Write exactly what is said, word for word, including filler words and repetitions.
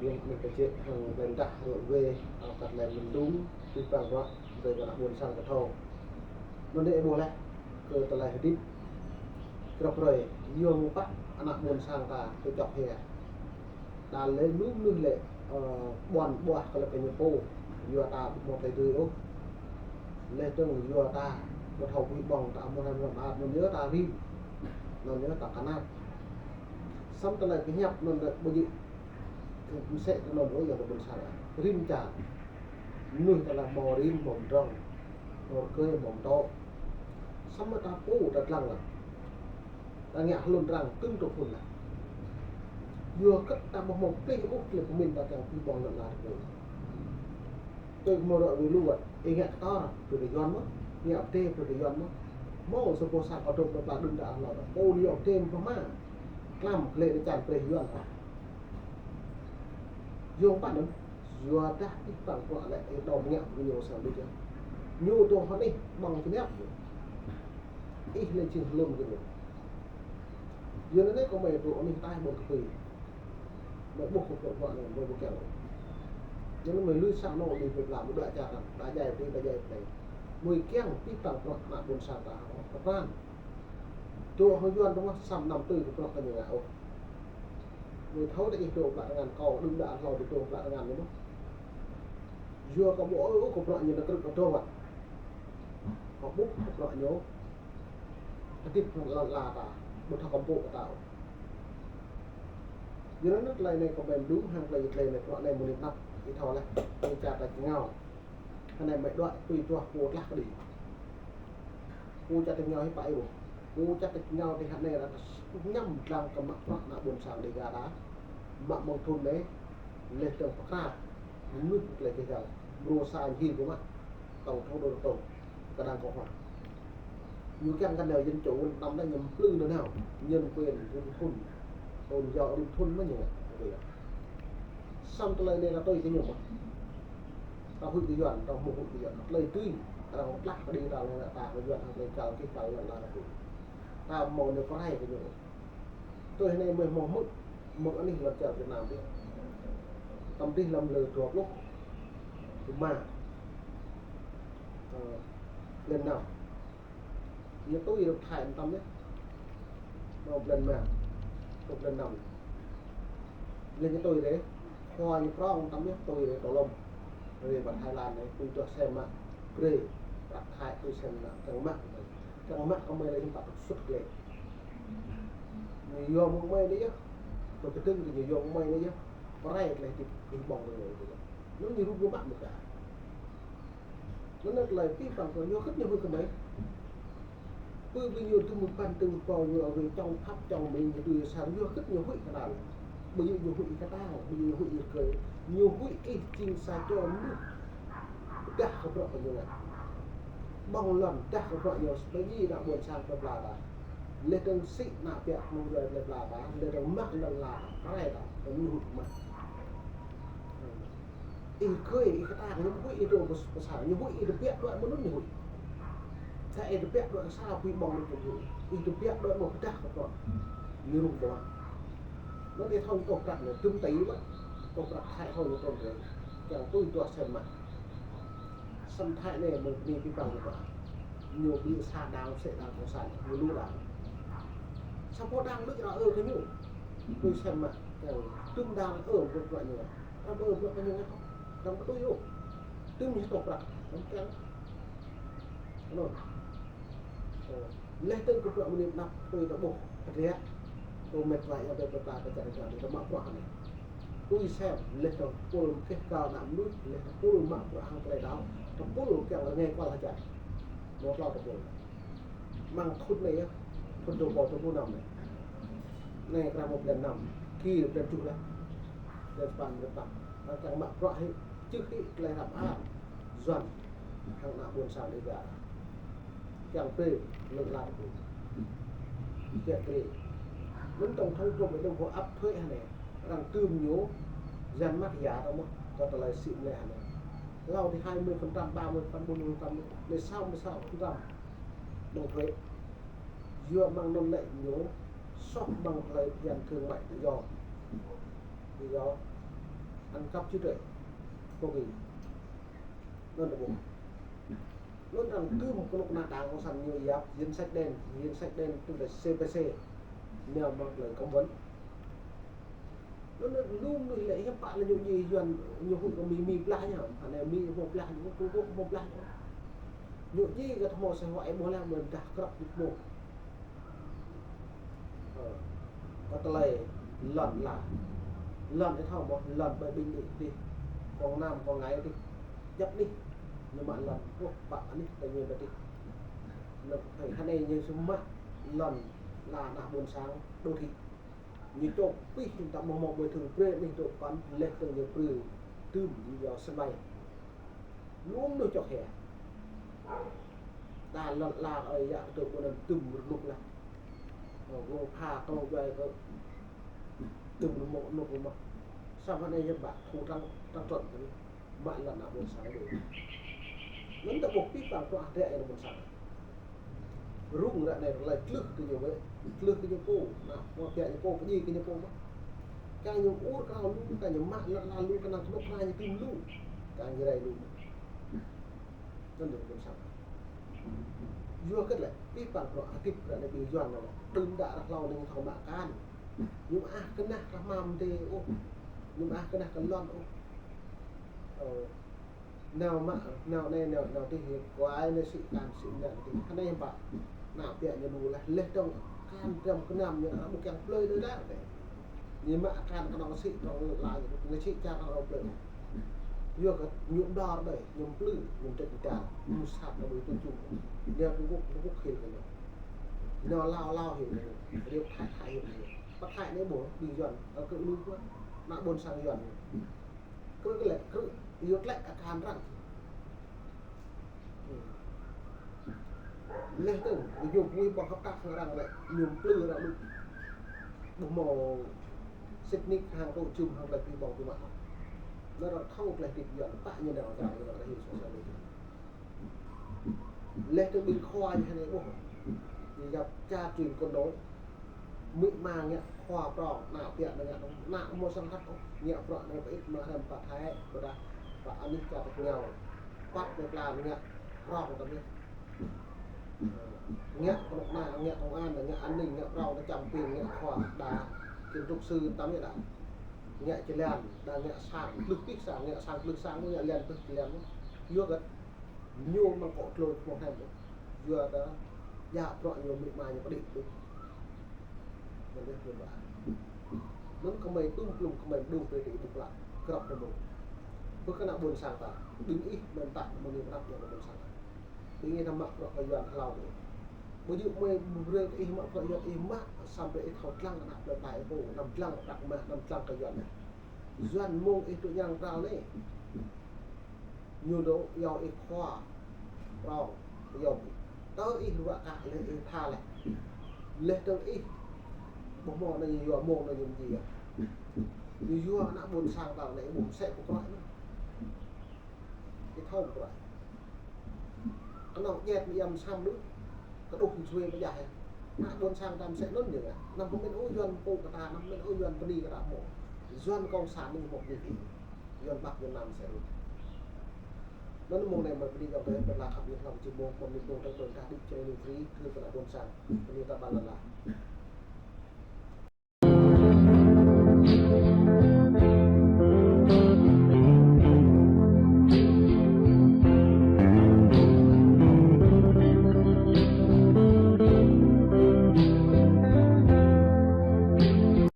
Yua anŭn kơ čĕ hăng tơlơi mơdah rơ̆ wê, ơ, kơ tơlơi mơ̆n đŭng, tui păng rơ̆, tơlơi kơ ană ƀôn sang kơ thâo. Anŭn anai ƀuh laih, kơ tơlơi hơdip krăp hrơi, yua mơ̆ng pă ană ƀôn sang ta, tui čŏk hia. Đa lĕ lu mơnuih lĕ, ơ, ƀuăn ƀuah kơ lĕ kơ ñu pô, yua ta ƀu hmâo tơlơi dưi ôh. Lĕ dơ̆ng yua ta, ƀu thâo ƀuih ƀơ̆ng ta, ƀu thâo ƀuih ƀơ̆ng ta, anŭn yơh ta rĭm, anŭn yơh ta kơnăp. Samơ̆ tơlơi pơhiăp anŭn lĕ ƀu djơ̆ mơsĕ kơ anŭn ôh, yua ta ƀôn sang. Rĭm čar. Mơnuih ta lĕ hmâo rĭm, hmâo mơdrŏng, hmâo rơgơi, hmâo mơtô. Samơ̆ ta pô ta lăng lăng. Ta ngă hlŭn arăng tŭm tŭ phŭn lăng. Yua kơ ta ƀu hmâo plih ôh, plih pơmĭn ta kiăng ƀuih ƀơ̆ng lŏn ala ta pô. Tui hmâo ră ruai lu wơ̆t, ih ngă kơtor, brơi kơ Yuan mơ̆n, ngă pơdai, brơi kơ Yuan mơ̆n. Hmâo sa boh sang kơdŏp ta pla đưm đă hlâo ta. Pô ñu pơdai mơ̆n pơma. Tlam klĕ đe čan brơi Yuan ta. Yua mơ̆ng pă anŭn, yua dah ih păng bruă lĕ ih dŏ ngă kơ ñu sang đôč yơh. Ñu dŏ hơnih ƀơ̆ng kơnăp ñu. Ih lĕ jing hlŭn kơ ñu. Yua anŭn anai kơ mơi dŏ anih ataih ƀôn kơpui. Mơi ƀuh kơ bruă anai, mơi ƀu kiăng. Yua anŭn mơi lui sang anŏ lui pơ pla, mơi đuaĭ čar arăng, đa djai pơdai, đa djai pơdai. Mơi kiăng pih păng bruă ană ƀôn sang ta, kơ pran. Dŏ hăng Yuan dơ̆ng mơ̆, samơ̆ anăm tui kơ bruă kơ ñu ngă ôh. Mơi thâo tơ ih dŏ pla tơngan kâo, đưm đă hlâo dŏ pla tơngan ñu mơ̆. Yua kâo ƀu ơi ôh kơ bruă ñu nao krư̆ kơ dŏ wơ̆t. Kâo ƀuh kơ bruă ñu hơdip hăng lŏn ala ta, ƀu thâo kơmpŭ kơ ta ôh. Yua anŭn tơlơi anai kơ mơi mơ̆n đŭng hăng tơlơi, tơlơi anai, bruă anai mơ̆ng anăp, ih thâo laih, mơi čar ta čơngao. Hơnai mơi đuaĭ tui tuah pô tlah kơđi. Pô čar ta čơngao hĭ pă ih ƀuh. Pô čar ta čơngao tơ hơnai ră kơ sŭk ñăm dlăng kơ mă bruă ană ƀôn sang Dêga ta. Mă mơ̆ng thŭn anai, lĕ tơ̆ng pơkra. Mơnuih tơlơi kơ găl. Mrô sa ñu hil kơ mă. Tổng thống Donald Trump. Kơđang kơ hoa. Ñu kiăng kơ nao dân chủ năm nay ñu plư nao nao. Nhân quyền, rĭm thŭn. Tôn giáo rĭm thŭn mơ̆ ñu ngă. Samơ̆ tơlơi anai ta tui kơ ñu mơ̆. Ta huĭ kơ Yuan, ta hmâo huĭ kơ Yuan. Tơlơi tui, arăng tlah kơđi ta lăng ta kơ Yuan, hăng tơlơi găl kơ ta lăng ta kơ. Ta hmâo nao pơrai kơ ñu. Tui hơnai mơi hmâo hmư̆, mơ̆ng anih lŏn čar Việt Nam dih. Tơm dih lăm lơ dua pluh rơma, ơ, blan năm. Ñu tui rơ̆ Thái tơm yơh. Nao blan rơma, truh blan năm. Lĕ ñu tui rơ̆, khua ñu prong tơm yơh, tui rơ̆ tơ lŏm. Rơ̆ pơ Thái Lan anai, tui tuah sem mă. Brơi, prăk Thái tui sem mă, kiăng mă. Kiăng mă kơ mơi lĕ hiư̆m pă tŭk sut glĕ. Ñu yua mơ̆ng mơi anai yơh. Tơ kơdơ̆ng kơ ñu yua mơ̆ng mơi anai yơh. Pơrai tơlơi hơdip ƀuih ƀơ̆ng kơ ñu yơh. Anŭn ñu rŭ ƀu mă mơ̆ ka. Anŭn tơlơi pih păng kơ ñu, yua hơget ñu huĭ kơ mơi. Pơ ƀing ñu tŭ mơ̆ng păn tŭ pô ñu, ơ, wĭ čŏng phăp čŏng mĭn ñu tui sang, yua hơget ñu huĭ kơ ta. Ƀu djơ̆ ñu huĭ kơ ta, ƀu djơ̆ ñu huĭ kơ, ñu huĭ ih jing sa čô mơnuih pơdah kơ bruă kơ ñu ngă. Ƀơ̆ng lŏn pơdah kơ bruă ñu, ƀơi ană ƀôn sang plơi pla ta. Lĕ dơ̆ng sĭ ană ƀiă mơ̆ng plơi pla ta, lĕ dơ̆ng mă lŏn ala ta, pơrai ta, kơ ñu huĭ mă. Ih gơi, ih kơtang, ñu huĭ ih dŏ pơ, pơ sang, ñu huĭ ih tơbiă đuaĭ mơ̆ng anŭn ñu huĭ. Sa ih tơbiă đuaĭ sa ƀuih ƀơ̆ng ñu huĭ. Ih tơbiă đuaĭ mơ̆ng pơdah kơ bruă. Ñu rŭng ƀơ̆ng. Anŭn ih thâo ñu tŏ prăk anai, tŭm tơi mă. Tŏ prăk Thái thâo ñu trŭn rơ̆. Kiăng tui tuah sem mă. Samơ̆ Thái anai mơ̆ng bơni pih păng ñu ƀă. Ñu ƀu sa đảng, sĕ đảng cộng sản, ñu lu đảng. Sa boh đảng đôč ră ơ kơ ñu. Tui sem mă, kiăng tŭm đảng ơ, ƀu bruă ñu. Ră ơ, ƀu bruă ñu ngă. Ră ƀu tui ôh. Tŭm ñu tŏ prăk. Anŭn kiăng. Anŭn. Ơ, lĕ tơ̆ng kơ bruă mơnuih anăp tui ta ƀuh, hơdră, tui mĕt wa yă ƀĕ pơtă kơ čar čar ta mă bruă anai. Tui sem, lĕ tơpul keh kơ ană mơnuih, lĕ tơpul mă bruă hăng tơlơi đaŏ, tơpul kiăng rơngai kual hơjăn. Mơ̆ klâo tơpul. Mơ̆ng thŭn anai yơh, thŭn dua rơbâo dua pluh năm anai. Anai kơ ră mơ̆ng blan năm, kơ blan tơjuh laih. Blan sapăn, blan tơpăn. Arăng kiăng mă bruă hĭ, čih hĭ tơlơi hrăm an, Yuan, hăng ană ƀôn sang Dêga. Kiăng brơi lŏn ala ta pô. Kiăng brơi. Anŭn tổng thống Trump anŭn kơ áp thuế hơnai. Arăng tŭm ñu, dán mác giá ta mơ̆, kơ tơlơi sĭ mlĕ hơnai. Hlâo dih hai mươi phần trăm, ba mươi phần trăm, bốn mươi phần trăm, lĕ sáu mươi sáu phần trăm đóng thuế. Yua mơ̆ng anŭn lĕ ñu soh mơ̆ng tơlơi phiăn thương mại tự do. Tự do. ăn cắp trí tuệ. Có gì? Anŭn ta ƀuh. Anŭn arăng tơm kơnuk kơna Đảng Cộng sản ñu yap danh sách đen, danh sách đen tức là C P C. Nao mă tơlơi cấm vận. Anŭn, anŭn lu mơnuih lĕ hiăp pă lĕ ñu djai Yuan, ñu huĭ kơ Mi, Mi blah ñu, anai Mi hmâo blah ñu, Trung Quốc hmâo blah ñu. Ñu djai kơ hmâo sĕh wai ƀuh lĕ mơ̆n dah krăp ñu hmâo. Ơ, kơ tơlơi lŏn la. Lŏn ih thâo mơ̆, lŏn ƀơi ƀing ih dih. Kông Nam, Kông Ngãi dih. Djăp anih, ñu mă lŏn, ôh, pă anih, tơ ñu ƀơi dih. Lŏn, hơi, hơnai ñu sum mă lŏn la ană ƀôn sang, đô thị. Ñu čŏk pih, ta mơ̆ mơ̆ bồi thường brơi anih tơ kăn, leh tơ ñu brơi, tơm ñu yua sân bay. Lu mơnuih čŏk hia. Ta lŏn la ơi yă tơ ƀôn anŭn tơm rơnŭk lah. Ơ, gơ̆ pha kơ lŏn djuai kơ tơm rơnŭk, rơnŭk rơnŭk. Samơ̆ anai yơh ƀă thu tăng, tăng trọn kơ ñu. Mă lŏn ană ƀôn sang đôč. Anŭn ta ƀuh pih pang bruă hơdră ană ƀôn sang. Rŭng ră anai rơlai tlưh kơ ñu wơ̆t, tlưh kơ ñu pô, ană mơ̆ biă ñu pô, pơdjai kơ ñu pô mơ̆n. Kiăng ñu ur kơ lu, kiăng ñu mă lŏn la lu, kiăng kơnuk kơna ñu tơm lu. Kiăng ñu rai lu. Anŭn ană ƀôn sang. Yua kơ lĕ, pih pang bruă hơdip ră anai ƀing Yuan anai, đưm đă ră hlâo anai ñu thâo mă akan. Ñu mă ah kơnah kơ hmam dê ôh. Ñu mă ah kơnah kơ lŏn ôh. Ơ, nao mă, nao anai, nao, nao dih, kuai anai sĭ akan, sĭ mơnă dih. Hơnai hiư̆m pă. Ană biă ñu lu lah, leh dơ̆ng akan dram gơnam ñu, ƀu kiăng plơi đơi đa dih. Ñu mă akan kơnơ̆ng sĭ, kơnơ̆ng la ñu, ñu sĭ čar kơnơ̆ng plơi. Yua kơ ñu đor đơi, ñu plư, ñu trĕt čar, ñu sat kơ ƀơi tơjuh. Nao Trung Quốc, Trung Quốc hil kơ ñu. Nao Lao, Lao hil kơ ñu. Nao Thái, Thái hil kơ ñu. Pă Thái anai ƀuh, ƀing Yuan, ơ, kơ lu kuan. Ană ƀôn sang Yuan. Krư̆ kơ lĕ, krư̆, yua tlĕ akan arăng. Leh tơ̆ng, ñu bui ƀơ̆ng hơpă kơ arăng lĕ, ñu plư arăng đuč. Ƀu hmâo sĭt nik hăng tŭ jum hăng tơlơi pih ƀơ̆ng tui mă. Anŭn arăng thâo tơlơi hơdip Yuan, pă ñu nao arăng, arăng hil sô sa lu. Leh tơ̆ng ƀing khua ñu hơnai ƀuh. Ñu yap čar truyền con nối. Amĭ ama ngă khua prŏng, ană biă anai ngă, ană hmâo sang hăt ôh, ngă bruă anai pơ ih mă hrăm pă Thái, ƀôdah pă anih čar tơpơngao. Păt anai pla ngă prŏng tơmih. Ngă kơnuk kơna, ngă công an, ngă an ninh, ngă prŏng, ngă čăm pin, ngă khua, đa, kiến trúc sư, tơmih đa. Ngă jơlan, đa ngă sang, tlưh pih sang, ngă sang, tlưh sang, ngă lan, tlưh lan. Yua kơ ñu mă kơ tlôi hmâo hrăm ôh. Yua kơ djă bruă ñu amĭ ama ñu pơđĭ đuč. Anŭn yơh ñu ƀă. Anŭn kơmơi tŭm plŭm kơmơi mơđung brơi kơ ih ƀuh klă. Krăp kơ mơ̆ng. Pơ kơ ană ƀôn sang ta. Ƀing ih mơ̆n ta mơ̆ng ñu krăp ñu kơ ƀôn sang ta. Ƀing ih ta mă bruă kơ Yuan hlâo đuč. Ƀu djơ̆ mơi brơi kơ ih mă bruă Yuan ih mă samơ̆ ih thâo dlăng ană plơi pla ih pô, anăm dlăng kơ prăk mah, anăm dlăng kơ Yuan. Yuan mơ̆ng ih tŭ ñang pral anai. Ñu dŏ iâu ih khua. Prŏng, iâu ih. Tơ ih ruă kă leh ih tha leh. Leh tơ̆ng ih. Ƀu hmâo anai ñu yua mơ̆ng anai ñu mơji yơh. Ñu yua ană ƀôn sang ta anai ƀu mơsĕ pơkroh anai. Ih thâo pơkroh. Kơnơ̆ng djĕt mơyăm sam lu. Kơđuh mơsui pơjah yơh. Ană ƀôn sang ta mơsĕ anŭn yơh. Anăm pơmĭn ôh Yuan pô kơ ta, anăm pơmĭn ôh Yuan bơni kơ ta ƀu. Yuan cộng sản anai ƀu bơni. Yuan Bắc Việt Nam mơsĕ anŭn. Anŭn mơ̆ng anai mơi bơni kơ ƀing ih, pơala khăp ƀing hlâo či mơ̆ng, mơ̆ng anai mơ̆ng tơ̆ng ƀing ta đĭ čơrơi anai free, kơ ană ƀôn sang, bơni ta ƀă lăn la.